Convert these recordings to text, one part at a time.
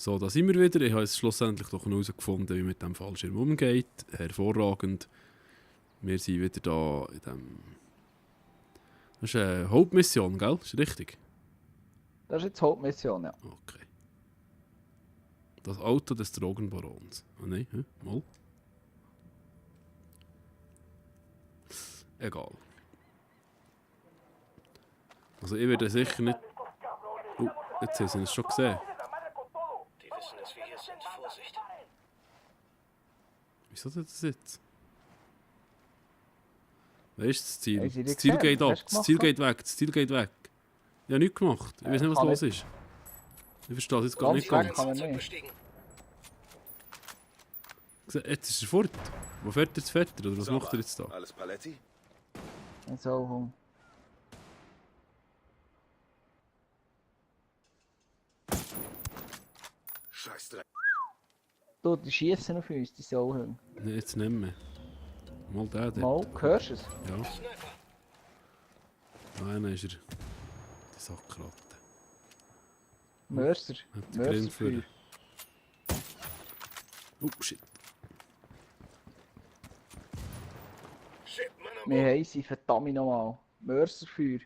So, da sind wir wieder. Ich habe es schlussendlich doch herausgefunden, wie mit dem Fallschirm umgeht. Hervorragend. Wir sind wieder da in dem... Das ist eine Hauptmission, gell? Ist richtig? Das ist jetzt die Hauptmission, ja. Okay. Das Auto des Drogenbarons. Ah nein, mal. Egal. Also ich werde sicher nicht... Oh, jetzt haben sie es schon gesehen. Die wissen, dass wir hier sind. Vorsicht. Wieso das jetzt? Weißt du, das Ziel? Haben sie Das dich Ziel gesehen? geht ab, Was hast du das Ziel gemacht? geht weg, das Ziel geht weg. Ich habe nichts gemacht. Ich weiß nicht, was kann los nicht. ist. Ich verstehe es jetzt gar nicht Ganz ganz. kann man nicht. Bestiegen. Jetzt ist er fort. Wo fährt er jetzt Vetter? Oder was macht er jetzt da? Alles Paletti? So, Scheißdreck. du, die schießen auf uns, die Sauhunde. Nein, jetzt nicht mehr. Mal der dort. Mal, hörst du es? Ja. Sniper. Nein, dann ist er. Die Sackratte. Mörser. Hat der Grind für. Mörserfeuer. Oh shit. Shit, Mann am Wir haben sie, verdammt nochmal. Mörserfeuer.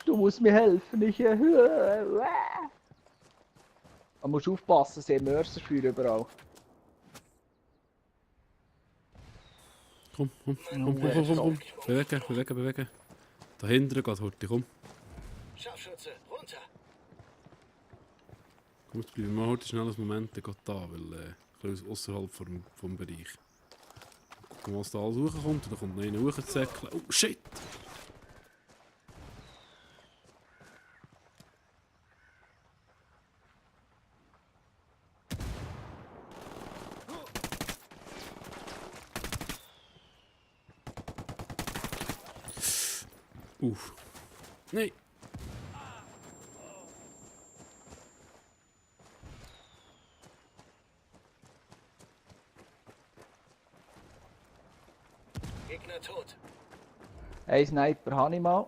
Du musst mir helfen, ich... Man muss aufpassen, es sind Mörserfeuer überall. Komm. Bewegen. Da hinten geht Horti, komm. Scharfschütze, runter. Komm, jetzt bleiben wir heute schnell einen Moment geht da, weil ein bisschen außerhalb vom Bereich. Gucken, was da alles hochkommt, und dann kommt noch einer hochzäckeln. Oh shit! Nein! Gegner tot. Ein Sniper habe ich mal.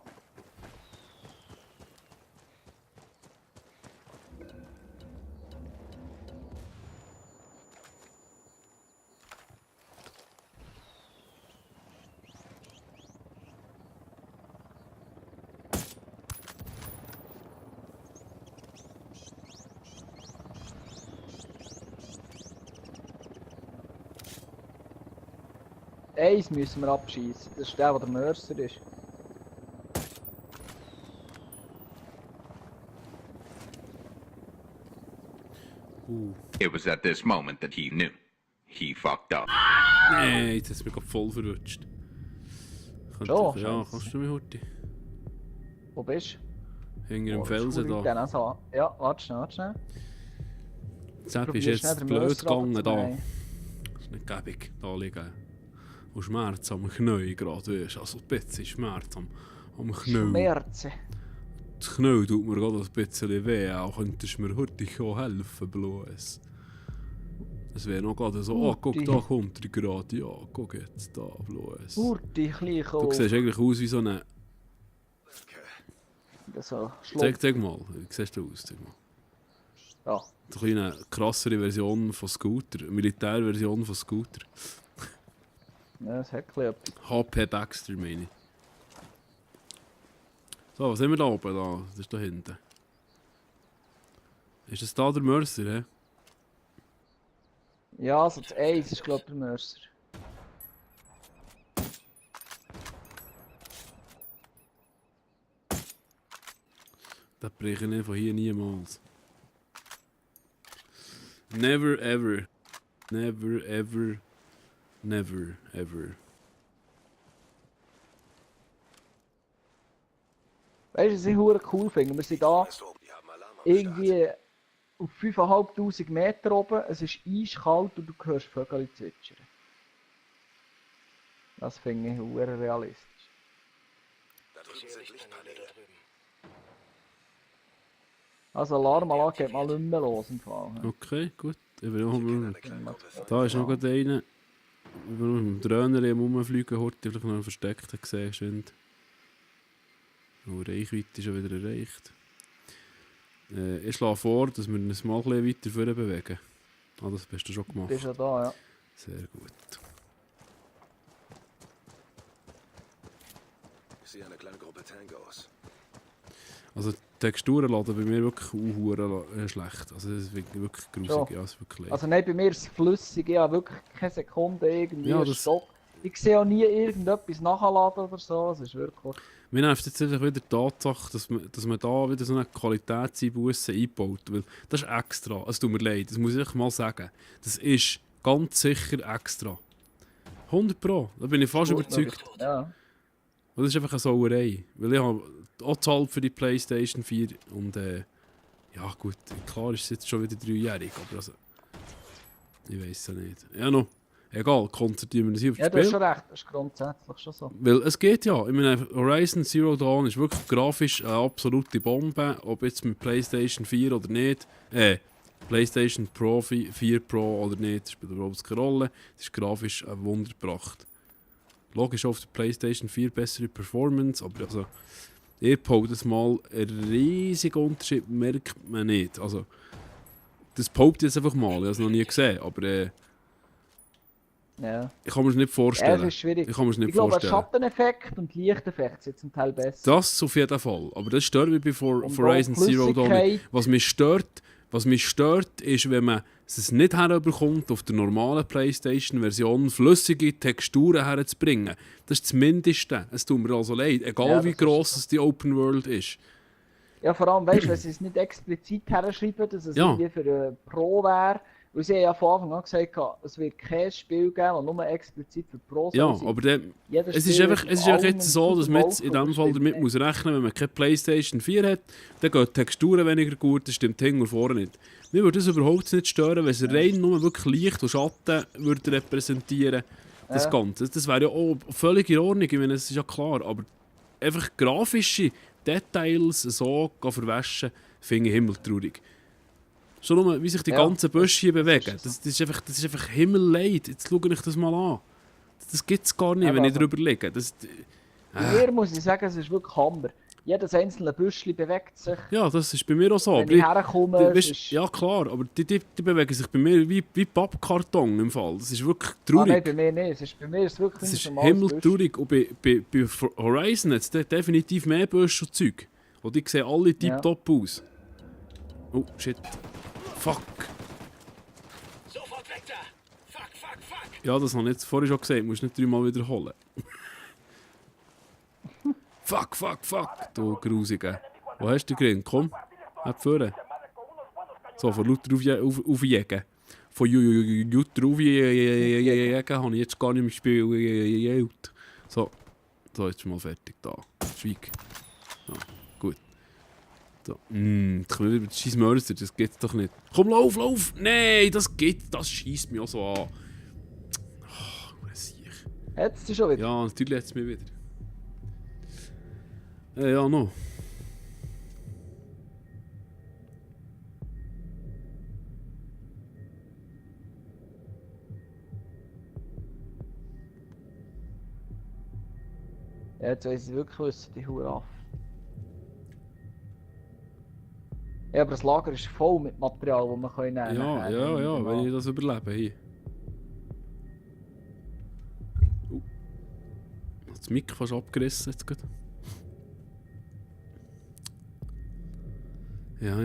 Eins müssen wir abschießen. Das ist der der Mörser ist. It was at this moment that he knew. He fucked up. Nein, jetzt hast du mich gerade voll verrutscht. Schon? Ja, Scheisse. kannst du mich heute? Wo bist du? Hinter dem Oh, Felsen Schuri, da. dann also. Ja, warte schnell. Sepp ist Probierst jetzt schnell den blöd Mörser gegangen da. runterzunehmen. Das ist nicht gäbig, da liegen. Und Schmerz am Knie gerade, weißt du. Also ein bisschen Schmerz am Knie. Schmerzen. Das Knie tut mir gerade ein bisschen weh, auch könntest du mir heute helfen, bloß. Es wäre noch gerade so, oh, guck, da kommt er gerade, ja, guck jetzt, da, bloß. Hurti, klein Du siehst eigentlich aus wie so eine... So, Zeig mal, wie siehst du aus? Zeig mal. Ja. So eine krassere Version von Scooter, eine Militärversion von Scooter. Ja, das hat etwas. HP Baxter, meine ich. So, was haben wir da oben? Da? Das ist da hinten. Ist das da der Mörser, hä? Ja, also das Eis ist glaube ich der Mörser. Das breche ich von hier niemals. Never ever. Never ever. Never ever. Weißt du, was ich hure cool finde? Wir sind da Also, die haben Alarm am irgendwie auf 5'500 Meter oben, es ist eiskalt und du hörst Vögel zwitschern. Das finde ich hure realistisch. Start. Da drüben sind Lichtpaneele Lichtpaneele. da drüben. Also Alarmanlage geht mal nicht mehr los im Fall. Okay, gut. Ich will auch mal... Eine kleine Gruppe von Da ist noch gerade einer. Ich bin noch mit dem Dröhner am Rumfliegen, heute vielleicht noch einen Versteckten gesehen. Oh, Reichweite ist schon wieder erreicht. Ich schlage vor, dass wir uns mal ein bisschen weiter vorne bewegen. Ah, das hast du schon gemacht. Bist ja da, ja. Sehr gut. Ich sehe eine kleine Gruppe Tangos. Also die Texturen laden bei mir wirklich schlecht. Also das ist wirklich grusig. Schon. Ja, das ist wirklich leid. Also nein, bei mir ist es flüssig, ich habe wirklich keine Sekunde irgendwie Ja, einen das- Stopp. Ich sehe auch nie irgendetwas nachladen oder so, es ist wirklich... Mir nervt jetzt einfach wieder die Tatsache, dass man da wieder so eine Qualitätseinbusse einbaut. Weil das ist extra. Es tut mir leid, das muss ich echt mal sagen. Das ist ganz sicher extra. 100 Pro, da bin ich fast Gut überzeugt. Tot. Ja. Und das ist einfach eine Sauerei. Weil ich habe auch gezahlt für die PlayStation 4 und ja gut, klar ist es jetzt schon wieder 3-jährig, aber also... Ich weiß es ja nicht. Ja noch, egal, konzentrieren wir uns hier auf Ja, das du hast Spiel. schon recht, das ist grundsätzlich schon so. Weil es geht ja, ich meine, Horizon Zero Dawn ist wirklich grafisch eine absolute Bombe, ob jetzt mit PlayStation 4 oder nicht. PlayStation Pro 4 Pro oder nicht, das spielt überhaupt keine Rolle. Es ist grafisch ein Wunder gebracht. Logisch auf der PlayStation 4 bessere Performance, aber also, ihr das mal, einen riesigen Unterschied merkt man nicht. Also, das behaupte ich jetzt einfach mal, ich habe es noch nie gesehen, aber Ja. ich kann mir es nicht Ja, vorstellen. es ist schwierig. Ich kann mir es nicht Ich glaube, vorstellen. Schatteneffekt und Lichteffekt sind zum Teil besser. Das auf jeden Fall. Aber das stört mich bei Und Horizon auch Zero Dawn Flüssigkeit. nicht. Was mich stört, ist, wenn man es nicht herbekommt, auf der normalen PlayStation-Version flüssige Texturen herzubringen. Das ist das Mindeste. Es tut mir also leid. Egal Ja, wie das ist gross es die Open World ist. Ja, vor allem, weißt du, wenn sie es nicht explizit herschreiben, dass es Ja. irgendwie für eine Pro wäre. Weil sie haben ja von Anfang an gesagt, es wird kein Spiel geben, das nur explizit für Pro Ja, sein. aber dann, Jedes es ist Spiel einfach, wird es ist von einfach allen jetzt so, dass man jetzt in diesem Fall damit muss rechnen, wenn man keine PlayStation 4 hat, dann gehen die Texturen weniger gut, das stimmt hinten und vorne nicht. Mir würde das überhaupt nicht stören, wenn es rein nur wirklich Licht und Schatten würde repräsentieren, das Ja. Ganze. Das wäre ja auch völlig in Ordnung, ich meine, das ist ja klar, aber einfach grafische Details so verwaschen, finde ich himmeltraurig. Schon nur, wie sich die Ja, ganzen Büsche hier bewegen, ist so. das ist einfach himmelleid. Jetzt schaue ich das mal an. Das gibt es gar nicht, Aber wenn ich also- darüber liege. Das, Bei mir muss ich sagen, es ist wirklich Hammer. Jedes einzelne Büschli bewegt sich. ja, das ist bei mir auch so. Wenn Aber ich herkomme, es weisst, ist... ja klar, aber die bewegen sich bei mir wie Pappkarton im Fall. Das ist wirklich Ah, nein, traurig. bei mir nicht. Bei mir ist es wirklich Das ein ist normales Büschli. himmeltraurig. Und bei Horizon hat es definitiv mehr Büsche und Zeug. Und die sehen alle tiptop aus. Oh, shit. Fuck. Sofort weg da! Fuck, fuck, fuck! Ja, das habe ich jetzt vorhin schon gesagt. Du musst nicht 3-mal wiederholen. Fuck, fuck, fuck. Du Grusige. Wo hast du den Grin? Komm, hab vorne. So, von lauter aufjägen. Von lauter aufjägen habe ich jetzt gar nicht im Spiel. So, jetzt ist mal fertig da. Schweig. Ja, gut. So. Ich will über das scheiß Mörser, das geht's doch nicht. Komm, lauf! Nein, das schießt mich auch so an. Hättest du schon wieder? Ja, natürlich hat es mich wieder. Ja, noch. Ja, jetzt weiss ich wirklich, was die Hure ab. Ja, aber das Lager ist voll mit Material, das man nehmen kann. Ja, wenn ich das überlebe. Hier. Hat das Mic fast abgerissen jetzt gerade. Ja.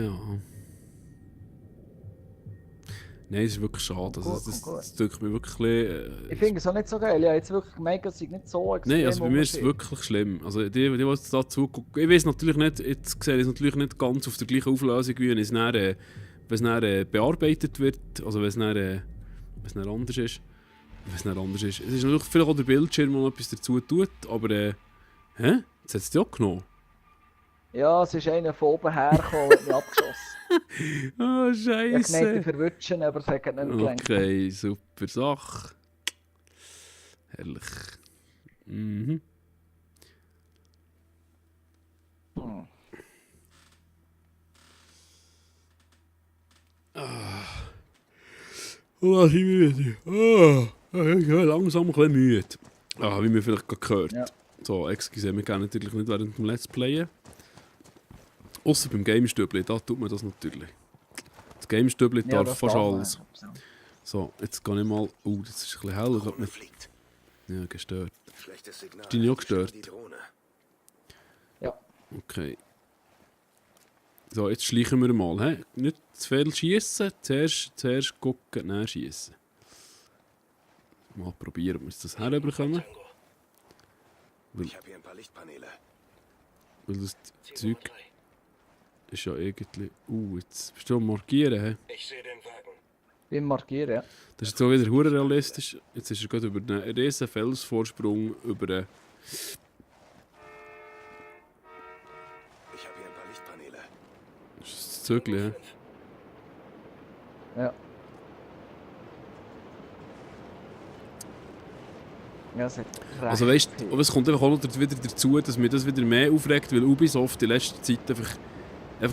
Nein, es ist wirklich schade. Also, Gut. das drückt mich wirklich ein bisschen, Ich finde es auch nicht so geil. Ich habe jetzt wirklich gemerkt, dass ich nicht so extrem Nein, also bei mir ist es Unterschied. wirklich schlimm. Also die jetzt da zugucken, ich weiß natürlich nicht, jetzt sehe ich es natürlich nicht ganz auf der gleichen Auflösung, wie wenn es dann bearbeitet wird, also wenn es dann anders ist. Es ist natürlich vielleicht auch der Bildschirm, der noch etwas dazu tut, aber hä? Jetzt hat es dich auch genommen. Ja, es ist einer von oben hergekommen und hat mich abgeschossen. Ah, Ich habe gemeint, ich Scheiße. verwutschen, aber es hat nicht gelenkt. Okay, super Sache. Herrlich. Mhm. Oh, ich bin müde. Ich bin langsam ein bisschen müde. Wie man vielleicht gerade gehört. Ja. So, excuse, wir gehen natürlich nicht während dem Let's Playen. Ausser beim Gamestübli, da tut man das natürlich. Das Gamestübli Ja, darf das fast darf man, alles. ja. So, jetzt gehe ich mal... Oh, das ist ein bisschen hell. Ich glaub nicht... Fliegt. Ja, gestört. Schlechtes Signal. Ist die nicht auch gestört? Die Drohne. Ja. Okay. So, jetzt schleichen wir mal. He? Nicht zu viel schiessen. Zuerst gucken, dann schiessen. Mal probieren, ob wir das herbekommen. Ich habe hier ein paar Lichtpaneele. Weil das Zeug ist ja irgendwie... jetzt bist du am Markieren. He? Ich sehe den Wagen. Beim Markieren, ja. Das ist jetzt auch wieder hure realistisch. Jetzt ist er gerade über einen riesen Felsvorsprung über einen... Ich habe hier ein paar Lichtpaneele. Das ist das Zögli, he? Ja. Ja, es hat Also recht weißt viel. du, aber es kommt einfach auch noch wieder dazu, dass mir das wieder mehr aufregt, weil Ubisoft in letzter Zeit einfach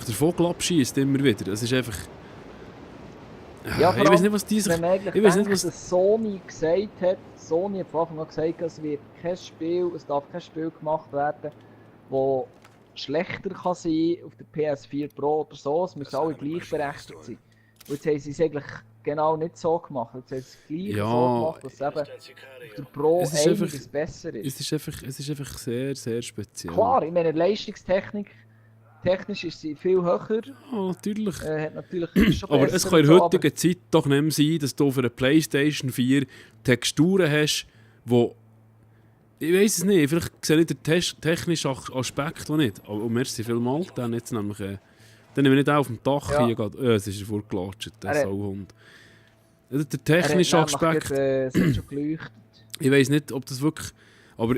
den Vogel abschießt immer wieder. Das ist einfach... Ja, ich weiß nicht, was die sich... Wenn man eigentlich Ich weiß denkt, nicht, was... dass Sony gesagt hat, Sony hat von Anfang an gesagt, es wird kein Spiel, es darf kein Spiel gemacht werden, das schlechter kann sein auf der PS4 Pro oder so, es müssen alle gleichberechtigt sein. Und jetzt haben sie es eigentlich genau nicht so gemacht, jetzt haben sie es gleich Ja, so gemacht, dass es eben Ein auf der Sicario. Pro Es ist einiges einfach- besser ist. Es ist einfach sehr, sehr speziell. Klar, ich meine Leistungstechnisch ist sie viel höher, Ja, natürlich. hat natürlich schon Aber besser es kann in und der so, heutigen Zeit doch nicht mehr sein, dass du auf einer Playstation 4 Texturen hast, wo... Ich weiß es nicht, vielleicht sehe ich den technischen Aspekt auch nicht. Aber merci vielmals, dann jetzt nämlich... dann nehmen wir nicht auf dem Dach Ja. hier gerade... es ist vorgelatscht, der Er hat- Sauhund. Der er hat technische nämlich Aspekt... gerade, es hat schon geleuchtet. Ich weiß nicht, ob das wirklich... Aber...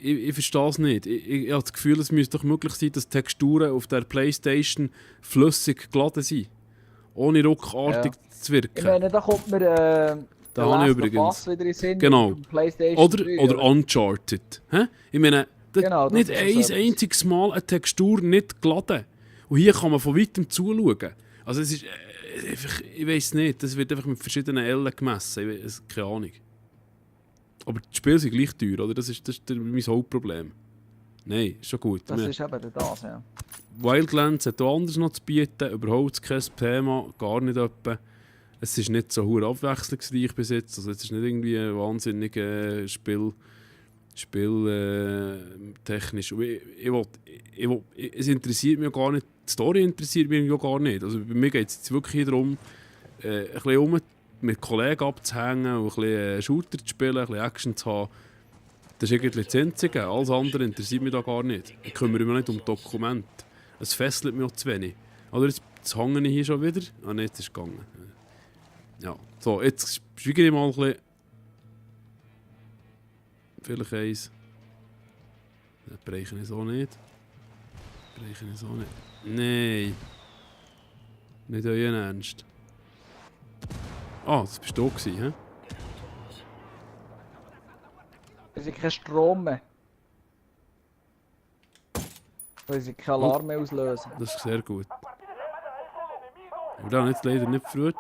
Ich verstehe es nicht. Ich habe das Gefühl, es müsste doch möglich sein, dass Texturen auf der Playstation flüssig geladen sind. Ohne ruckartig zu wirken. Ich meine, da kommt mir Da habe ich übrigens. wieder in den Sinn. Genau. auf dem PlayStation Oder, 3, oder Uncharted. Hä? Ich meine, Genau, das nicht ist ein so etwas. einziges Mal eine Textur nicht geladen. Und hier kann man von weitem zuschauen. Also es ist einfach, ich weiß nicht, das wird einfach mit verschiedenen Ellen gemessen. Ich weiss, keine Ahnung. Aber die Spiele sind gleich teuer, oder? Das ist mein Hauptproblem. Nein, ist schon gut. Das ist eben das, ja. Wildlands hat auch anders noch zu bieten, überhaupt kein Thema, gar nicht etwa. Es ist nicht so hure abwechslungsreich bis jetzt, also es ist nicht irgendwie ein wahnsinnig technisch. Es interessiert mich gar nicht, die Story interessiert mich ja gar nicht. Also bei mir geht es jetzt wirklich darum, ein bisschen mit Kollegen abzuhängen und ein bisschen Shooter zu spielen, ein bisschen Action zu haben. Das ist eigentlich das Einzige. Alles andere interessiert mich da gar nicht. Ich kümmere mich nicht um Dokumente. Es fesselt mich auch zu wenig. Oder jetzt hänge ich hier schon wieder. Ah nein, jetzt ist es gegangen. Ja, so, jetzt schweige ich mal ein bisschen. Vielleicht eins. Das breche ich so nicht. Breche ich so nicht. Nein. Nicht euren Ernst. Ah, das bist du gewesen, hä? Es ist kein Strom mehr. Weil sie keinen Alarm mehr auslösen. Das ist sehr gut. Aber da habe ich jetzt leider nicht gefreut.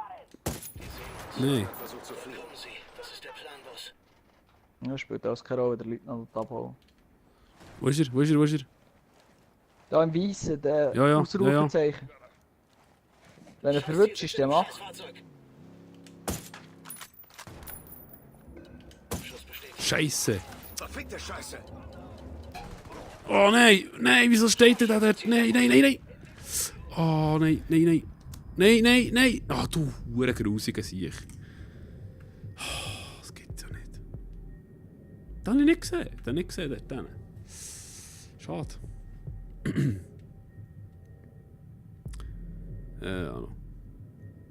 Nein. Versucht zu fliehen. Kommen Sie. Das ist der Plan, Boss. Ja, spielt alles keine Rolle, der Leutnant abholen. Wo ist er? Wo ist er? Wo ist er? Da im Weißen, der Ja, ja, Ausrufezeichen. Wenn er verwirrt ist, der macht. Fahrzeug. Schuss bestätigt. Scheiße. Verfickte Scheiße! Oh nein, nein, wieso steht der da dort? Nein, nein, nein, nein. Oh nein, nein, nein. Nein, nein, nein. Ah, du hure grusiger Sieg. Oh, das gibt's ja nicht. Das habe ich nicht gesehen. Das habe ich nicht gesehen dort hinten. Schade. Hallo.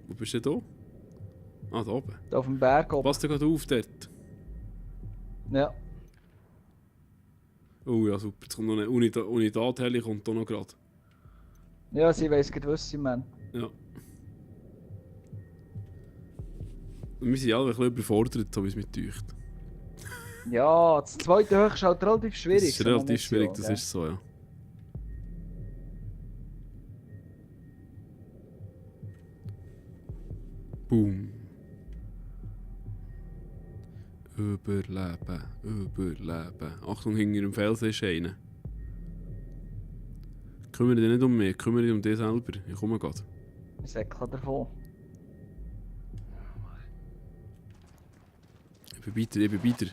Wo bist du denn da? Ah, da oben. Da auf dem Berg oben. Passt du gerade auf dort? Ja. Oh ja, super. Jetzt kommt noch eine Unidat-Heli, kommt da noch gerade. Ja, sie weiss gerade, was sie meinen. Ja. Und wir sind alle ein bisschen überfordert, so wie es mir täuscht. Ja, das zweite Hoch ist halt relativ schwierig. Das ist so eine relativ schwierig, das Mission, ist so, ja. Boom. Überleben, überleben. Achtung, hinter dem Felsen ist einer. Kümmere dich nicht um mich, kümmere dich um dich selber. Ich komme gerade. Ich säckle davon. Ich bin weiter, ich bin weiter.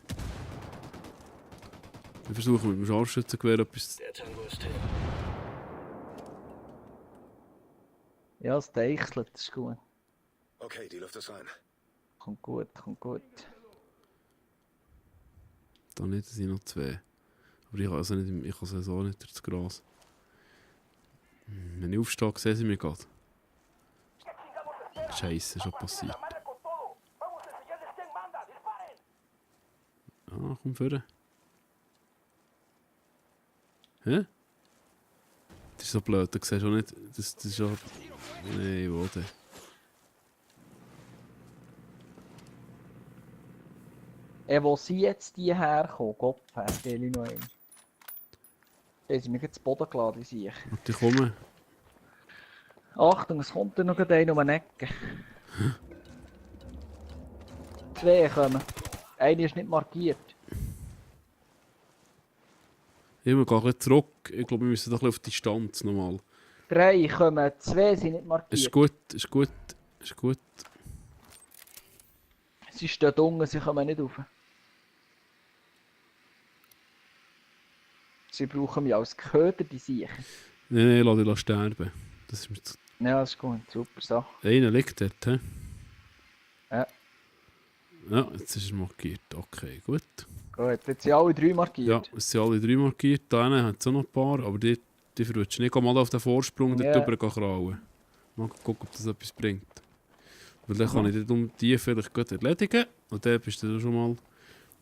Ich versuche mit dem Scharfschützengewehr etwas... Der Tango ist hin. Ja, es deichselt, das ist gut. Okay, die Luft ist rein. Kommt gut, kommt gut. Da nicht, es sind noch 2. Aber ich kann also nicht, ich kann so nicht durchs Gras. Wenn ich aufstehe, sehen sie mich gerade. Scheiße, schon passiert. Ah, komm vorne. Hä? Das ist so blöd, du siehst auch nicht... Das ist auch... Nein, wo denn? Wo sind jetzt die hergekommen? Gott, erzähle ich noch einen. Die sind mir jetzt zu Boden geladen, die sehe ich. Warte, ich komme. Achtung, es kommt dann noch einer um eine Ecke. 2 kommen. Einer ist nicht markiert. Ich gehe gleich zurück. Ich glaube, wir müssen doch ein bisschen auf Distanz nochmal. 3 kommen, 2 sind nicht markiert. Ist gut, ist gut, ist gut. Sie stehen unten, sie kommen nicht rauf. Sie brauchen mich als Köder, die Siechen. Nein, lass dich sterben. Das ist mir zu... Ja, das ist gut, super Sache. Einer liegt dort, hä? Ja. Ja, jetzt ist er markiert. Okay, gut. Gut, jetzt sind alle 3 Ja, markiert. es sind alle 3 markiert. Da hinten hat es auch noch ein paar, aber die verwirrst du nicht. Geh mal auf den Vorsprung Ja. dort drüber krauen. Mal gucken, ob das etwas bringt. Weil dann kann ich dort um die vielleicht gut erledigen. Und dann bist du schon mal... Dann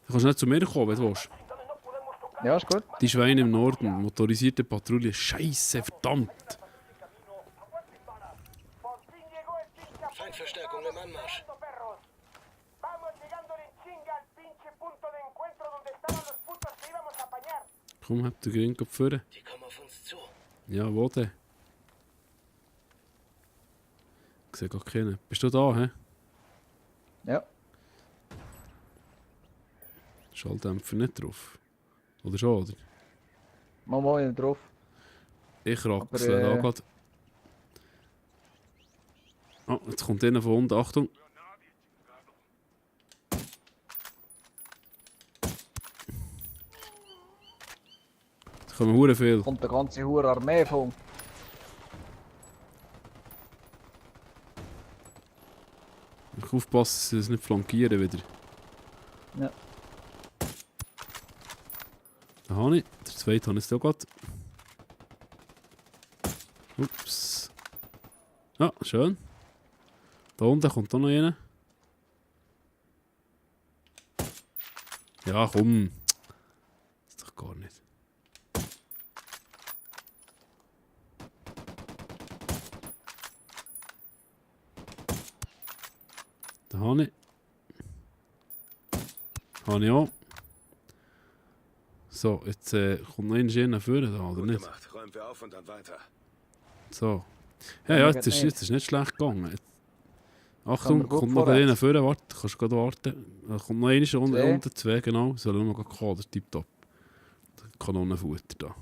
kannst du nicht zu mir kommen, wenn du willst. Ja, ist gut. Die Schweine im Norden, motorisierte Patrouille. Scheiße, verdammt! Feindverstärkung im Anmarsch. Komm, hab den Gring vorne. Die kommen auf uns zu. Ja, wo denn? Ich sehe gar keinen. Bist du da, hä? Ja. Schalldämpfer nicht drauf. Oder schon, oder? Mal einen drauf. Ich Aber, raxle da gerade. Oh, jetzt kommt einer von unten. Achtung! Es kommen hure viel. Kommt eine ganze hure Armee von. Ich muss aufpassen, dass sie es nicht flankieren wieder. Ja. Da habe ich. Der zweite habe ich jetzt auch gerade. Ups. Ja, schön. Da unten kommt auch noch einer. Ja, komm. Das ist doch gar nicht. Da habe ich. Habe ich auch. So, jetzt kommt noch ein Schirm vorne da, oder Gut nicht? gemacht. Räumen wir auf und dann weiter. So. Ja, Ja, jetzt ist nicht schlecht gegangen. Jetzt. Kann Achtung, man gut kommt noch vorwärts. einer vorne, warte, kannst du gerade warten. Da kommt noch einer und 2. unten 2, genau. Soll nur mal kommen, das ist tipptopp. Kanonenfutter da.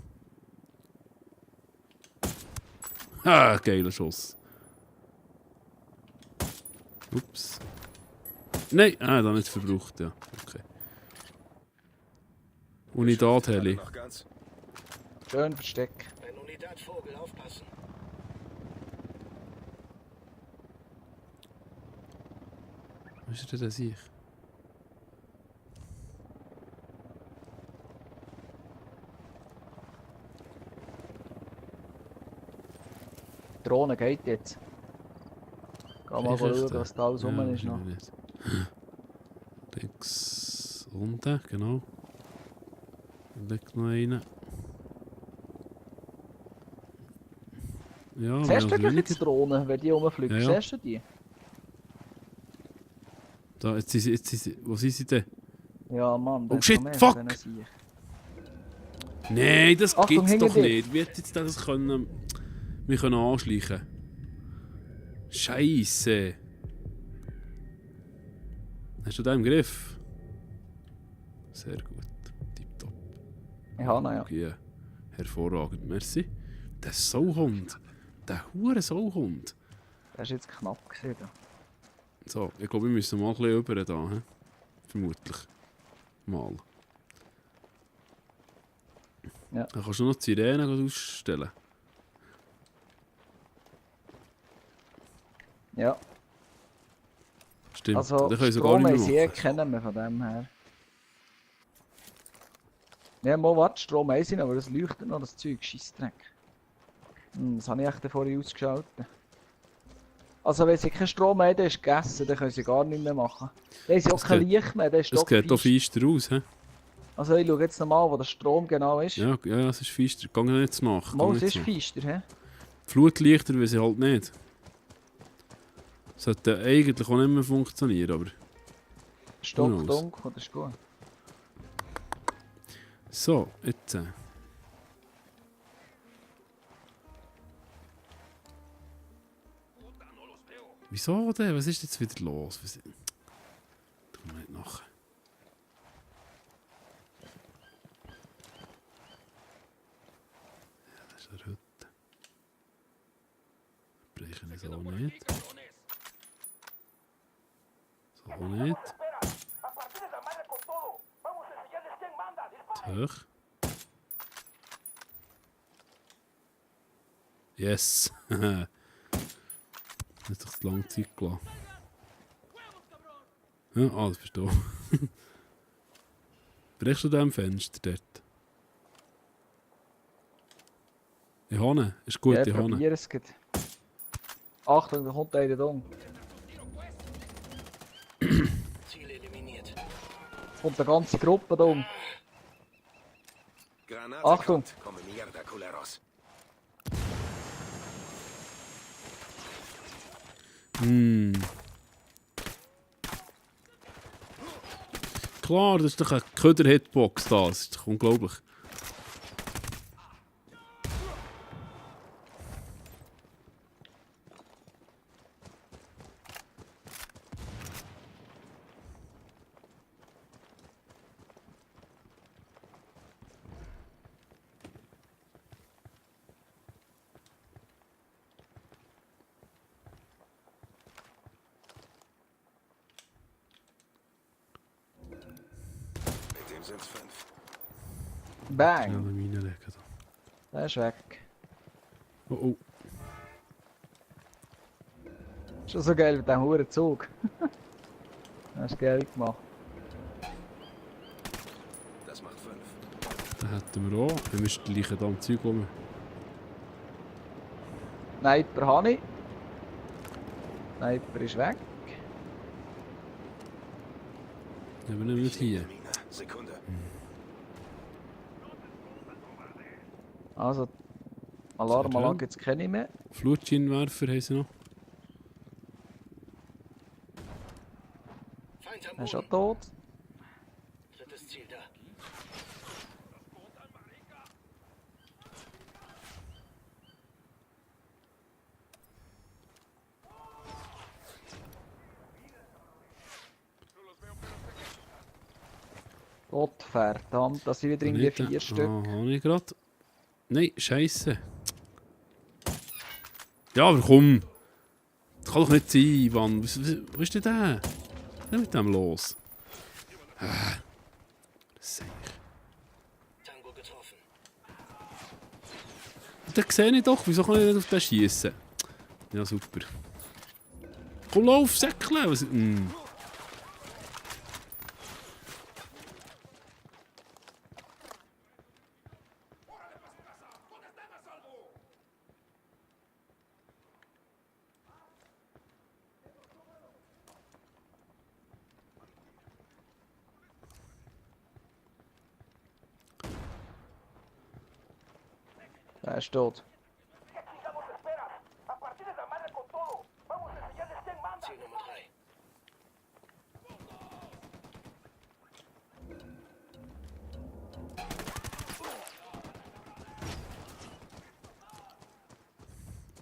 Ah, geiler Schuss. Ups. Nein, dann nicht verbraucht, ja. Okay. Unidad Heli. Noch ganz. Schön Versteck. Ein Unidatvogel, aufpassen. Was ist denn das ich? Die Drohne geht jetzt. Geh mal Ist echt, schauen, was da alles rum ist noch. nicht. Links unten, genau. Da liegt noch einer. Ja, Siehst du oder eigentlich weniger. die Drohne, wenn die rumfliegt? Ja, ja. Siehst du die? Da, jetzt sind sie, wo sind sie denn? Ja, Mann. Oh, das ist shit, noch mehr fuck! von denen Siechen. Nein, das Achtung, gibt's hinter doch dir. nicht. Wie hat jetzt das können... Wir können anschleichen. Scheiße. Hast du den im Griff? Sehr gut. Tipptopp. Ich habe noch, ja. Ja. Hervorragend, merci. Der Sauhund. Der hure Sauhund. Das ist jetzt knapp gewesen. Da. So, ich glaube, wir müssen mal ein bisschen über da. He? Vermutlich. Mal. Ja. Dann kannst du noch die Sirene ausstellen. Ja, Stimmt. also dann können sie gar Strom nicht haben sie mehr eh machen. kennen wir von dem her. Ja, mal warte, Strom haben sie, aber das leuchtet noch, das Zeug, Scheissdreck. Das habe ich echt vorhin ausgeschaltet. Also wenn sie keinen Strom haben, dann ist gegessen, dann können sie gar nicht mehr machen. Dann haben sie auch Das kein geht- Licht mehr, dann ist Es doch geht doch feister. feister aus. He? Also ich schaue jetzt nochmal, wo der Strom genau ist. Ja, ja, es ist feister. Geh nicht nach. Mal, es ist feister, hä? Die Flutlichter will sie halt nicht. Sollte eigentlich auch nicht mehr funktionieren, aber... Stock knows? dunkel, das ist gut. So, jetzt... Wieso denn? Was ist jetzt wieder los? Was... Tun wir nicht nachher. Ja, das ist eine Hütte. Brechen es auch nicht. So auch nicht. Hoch. Yes! Hat doch zu lange Zeit gelassen. Ja, alles bist du. Brechst du dem Fenster dort? Ich habe ihn. Ist gut, Ja, ich habe ihn. probier es gerade. Achtung, da kommt einer da. Ziel eliminiert. Es kommt eine ganze Gruppe da um. Granate Achtung. kommt. Come mierda, culeros. Klar, das ist doch eine Köder-Hitbox da. Das ist doch unglaublich. Mit dem sind's 5. Schnell Bang! reinlegen. Der ist weg. Oh, oh. Schon so geil mit dem huren Zug. Hast du geil gemacht. Das macht 5. Den hätten wir auch. Wir müssen gleich da am Zeug rum. Sniper habe ich. Sniper ist weg. Ja, wir nehmen nicht hier. Mine. Sekunde. Also, Alarmanlage gibt es keine mehr. Flutscheinwerfer haben sie noch. Feind am Er ist Boden. schon tot. Drittes Ziel da. Gott verdammt, das sind wieder irgendwie Nicht, 4 Stück. Ah, habe ich gerade. Nein, Scheiße. Ja, aber komm. Das kann doch nicht sein, Mann. Wo ist denn der? Was ist denn mit dem los? Seich. Tango getroffen. Den sehe ich doch. Wieso kann ich nicht auf den schießen? Ja, super. Komm, lauf, Säckle! Was... Er ist tot. Ziel Nummer 3.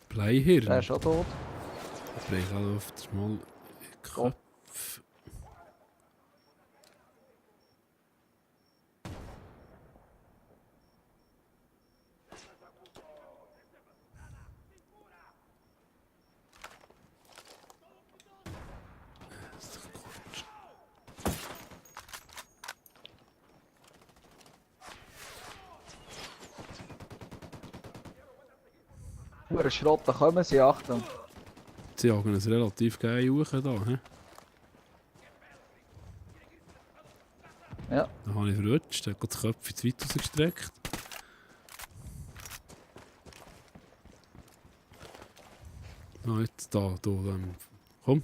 Bleihirn. Er ist schon tot. Blei läuft mal in den Kopf. Huren Schrott, da kommen sie, Achtung. Sie jagen es relativ geil hoch da. He? Ja. Da habe ich verrutscht, der hat das Köpfchen zu weit rausgestreckt. Ah, jetzt da. Komm.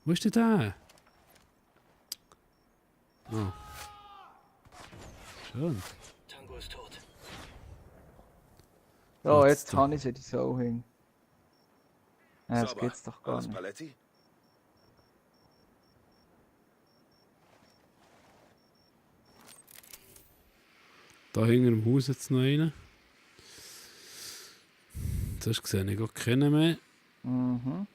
Wo ist denn der? Ah. Schön. Tango ist tot. Ja, Jetzt jetzt da. habe ich sie, die Sau hin. Ja, das Sauber. geht's doch gar Alles nicht. Paletti? Da hinter dem Haus jetzt noch einen. Zuerst sehe ich gar keinen mehr. Mhm.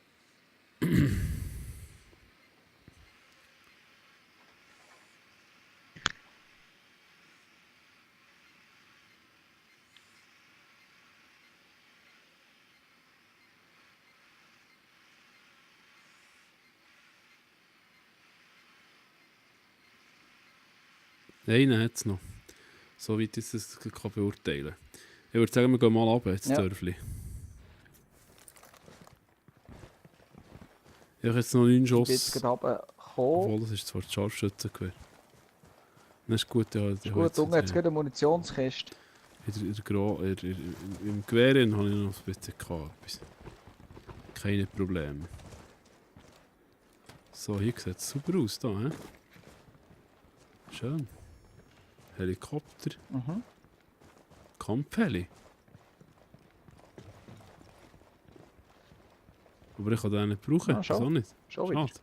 Einen hat es noch. So weit ich es kann beurteilen kann. Ich würde sagen, wir gehen mal runter, jetzt Ja. Dörfli. Ich habe jetzt noch 9 Ich bin jetzt Schuss. gerade runtergekommen. Obwohl, das ist zwar das Scharfschützengewehr. Das ist gut, ja. Ist gut, jetzt gerade eine Munitionskiste. Im Gewehr habe ich noch ein bisschen etwas. Keine Probleme. So, hier sieht es super aus. Da, he? Schön. Helikopter. Mhm. Kampfheli. Aber ich kann den nicht brauchen. Ah, schon. Wieso nicht? Schon wieder. Schade.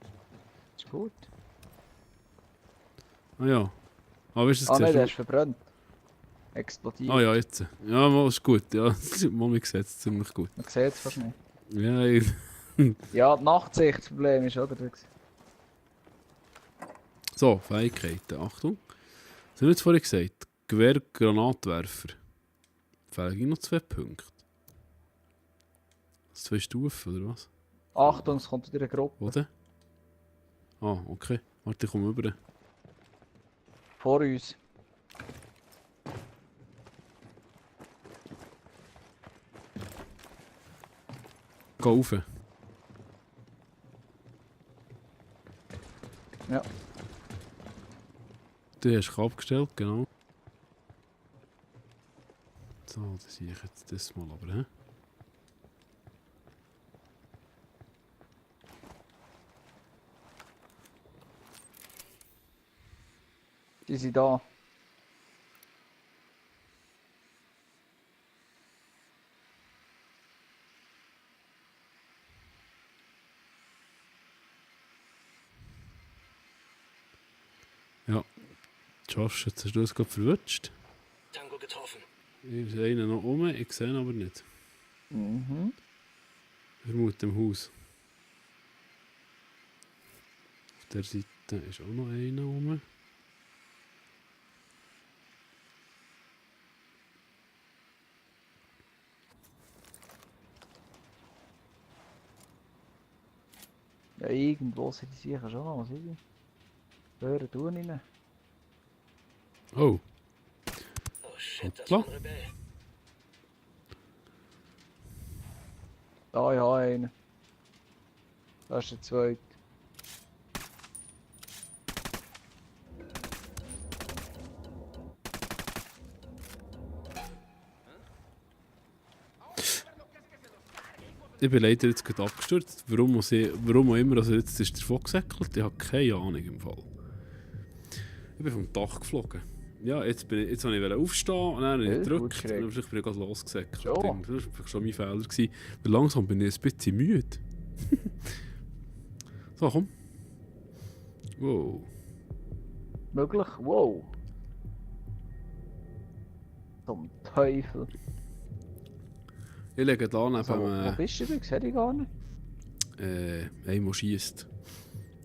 Ist gut. Ah ja. Ah, weißt du, das Ah nein, siehst der du- ist verbrannt. Explodiert. Ah ja, jetzt. Ja, mal ist gut. Ja, mal sieht es ziemlich gut. Man sieht es fast nicht. Ja, ich, Ja, die Nachtsicht, das Problem ist, oder? so, Fähigkeiten. Achtung. Was haben wir jetzt vorhin gesagt? Gewehr, Granatwerfer. Fehlen noch 2 Punkte. Das 2 Stufen, oder was? Achtung, es kommt wieder eine Gruppe. Oder? Ah, okay. Warte, ich komme rüber. Vor uns. Geh rauf. Ja. Du hast dich abgestellt, genau. So, das sehe ich jetzt das mal, aber hä? Die sind da. Ja. Josh, jetzt hast du es gerade verwutscht. Tango getroffen. Hier ist einer noch rum, ich sehe ihn aber nicht. Mhm. Vermute im Haus. Auf der Seite ist auch noch einer rum. Ja, irgendwo sind die sicher schon noch. Was ist die? Hören tun rein. Oh, Oh shit, das Hoppla. war ein Rebell. Da, ja, einen. Da ist der zweite. ich bin leider jetzt gerade abgestürzt. Warum auch immer, also jetzt ist der davon gesäckelt. Ich habe keine Ahnung im Fall. Ich bin vom Dach geflogen. Ja, jetzt wollte ich aufstehen und dann habe ich Ja, gut gedrückt und geschreckt. dann bin ich gerade losgesäckelt. Schon. Das war schon mein Fehler gewesen. Weil langsam bin ich ein bisschen müde. So, komm. Wow. Möglich? Wow. Zum Teufel. Ich lege da neben Also, wo bist du übrigens? Hätte ich gar nicht. einer schießt.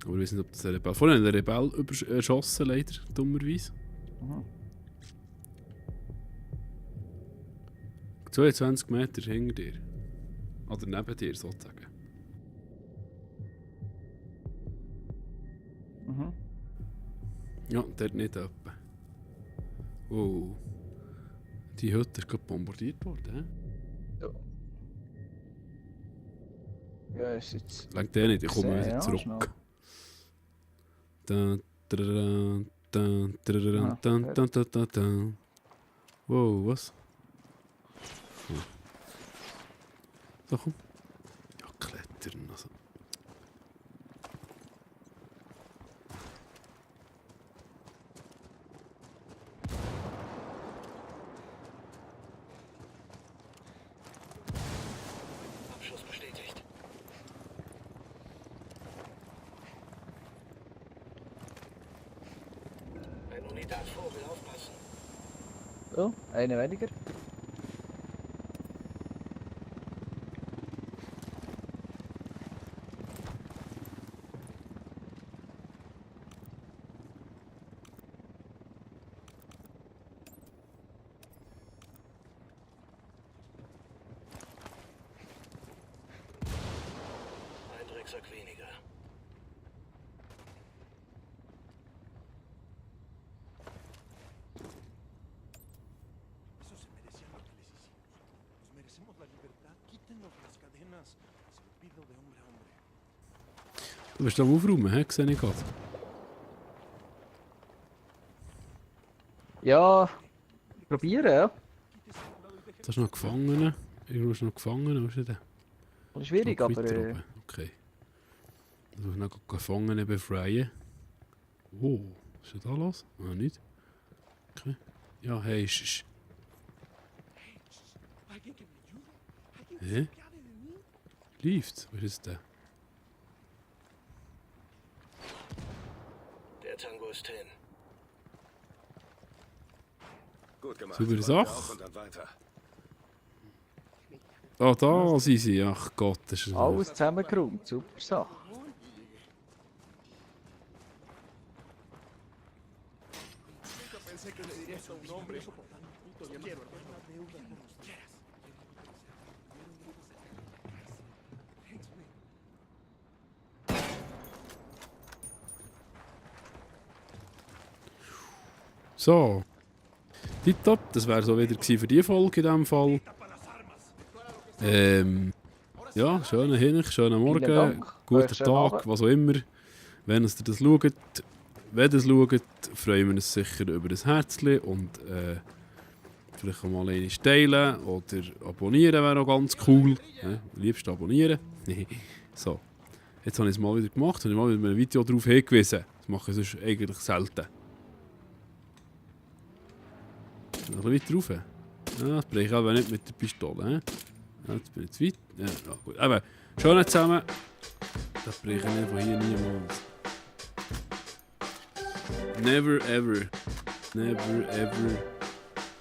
Aber ich weiß nicht, ob das der Rebell... Vorhin hat der Rebell erschossen, leider, dummerweise. Mhm. 22 Meter hinter dir. Oder neben dir, sozusagen. Mhm. Ja, dort nicht etwa. Wow. Die Hütte ist gerade bombardiert worden, hä? Ja. Ja, ist jetzt... Lenkt der nicht, ich komme wieder Ja, zurück. schnell. Dun, dun, dun, dun, Ah, dun, dun, dun, dun, dun. Wow, was? Oh. So, komm. Ja, klettern. Also. Abschuss bestätigt. Ein Unidad Vogel, aufpassen. So, eine weniger. Ein Drecksack weniger. Eso se merecían lo que les hicimos. Nos merecemos la libertad. Quítenos las cadenas. Se lo pido de hombre a hombre. Du bist da aufräumen, hä? Sehe ich gerade. Ja, probieren, ja. Da ist noch Gefangene. Irgendwo ist noch Gefangene, wo ist der? Das ist schwierig, Noch aber... weiter oben. Okay. Also noch Gefangene befreien. Oh, was ist denn da los? Ah, nicht. Okay. Ja, hey, ¿Alguien que me ayude? ¿Alguien que Hä? se apiade de mí? Läuft's? Was ist der? Der Tango ist hin. Gut gemacht. Saubere Räumt Sache. auf und dann weiter. Ah, da sind sie. Ach Gott, das ist... Alles zusammengeräumt, super Sache. Nunca pensé que le diría eso a un hombre. Quiero una deuda como quieras. So. Tipptopp, das wäre so wieder gewesen für die Folge in diesem Fall. Ja, schönen Hinch, schönen Morgen, Dank. guten Euch schönen Tag, Abend. was auch immer. Wenn ihr das schaut, wenn ihr es schaut, freuen wir uns sicher über ein Herzchen und vielleicht auch mal einmal teilen oder abonnieren wäre auch ganz cool. Ja, am liebsten abonnieren. So, jetzt habe ich es mal wieder gemacht und ich mal mit einem Video darauf hingewiesen. Das mache ich sonst eigentlich selten. Noch ein bisschen weiter rauf. Ja, das breche ich aber nicht mit der Pistole. He? Ja, jetzt bin ich zu weit. Ja, ja, gut. Aber schön zusammen. Das breche ich nicht von hier niemals. Never ever. Never ever.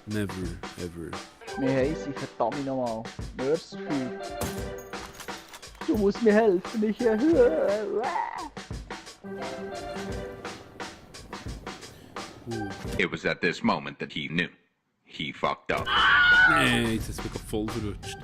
Never ever. Wir haben sie, verdammt nochmal. Mercy. Du musst mir helfen, ich... It was at this moment that he knew. He fucked up. Nee, jetzt ist es mich voll verrutscht.